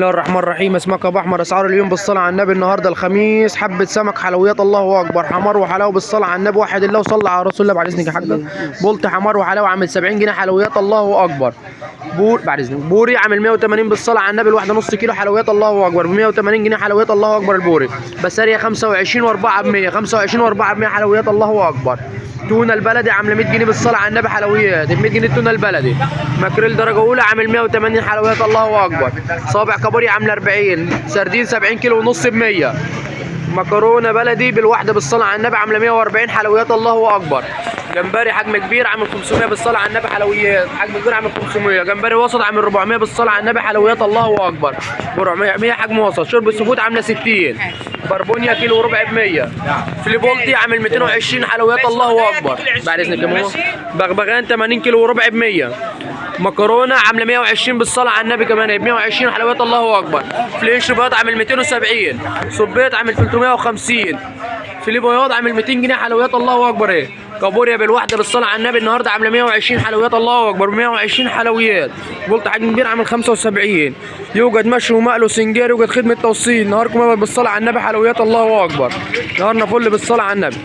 الله الرحمن الرحيم. اسمك ابو احمر. اسعار اليوم بالصلاة على النبي. النهارده الخميس، حبه سمك حلويات الله اكبر، حمار وحلاوة بالصلاة على النبي، واحد الله وصلى على رسول الله. بعد اذنك يا حاجة، بولت حمار وحلاوة عامل 70 جنيه حلويات الله اكبر. بور بعد اذنك، بوري عامل 180 بالصلاة على النبي، الواحدة نص كيلو حلويات الله اكبر ب 180 جنيه حلويات الله اكبر. البوري بسارية 25 و4 ب 100، 25 و4 ب 100 حلويات الله اكبر. تونه البلدي عامله 100 جنيه بالصلاة على النبي حلويات، ب 100 جنيه التونه البلدي. ماكريل درجه اولى عامل 180 حلويات الله اكبر. صابع كابوريا عامله 40، سردين 70 كيلو ونص ب 100. مكرونه بلدي بالواحده بالصلاة على النبي عامله 140 حلويات الله اكبر. جمبري حجم كبير عامل 500 بالصلاة على النبي حلويات، حجم كبير عامل 500. جمبري وسط عامل 400 بالصلاة على النبي حلويات الله اكبر. 400 حجم وسط. شوربة seafood عامله 60. بربونيا كيلو وربع ب 100. فيليه بولتي عامل 220 حلويات الله اكبر. بعد اذنك يا ماما. بغبغان 80 كيلو وربع ب 100. مكرونه عامله 120 بالصلاة على النبي كمان ب 120 حلويات الله اكبر. فيليه بياض عامل 270. صبيط عامل 350. فيليه بياض عامل 200 جنيه حلويات الله اكبر. ايه كابوريا بالواحده بالصلاة على النبي النهارده عامله 120 حلويات الله اكبر، 120 حلويات. بولت حجم كبير عامل 75. يوجد مشوي ومقلي وسنجاري، يوجد خدمة توصيل. نهاركم ابيض بالصلاة على النبي حلويات الله اكبر. نهارنا فل بالصلاة على النبي.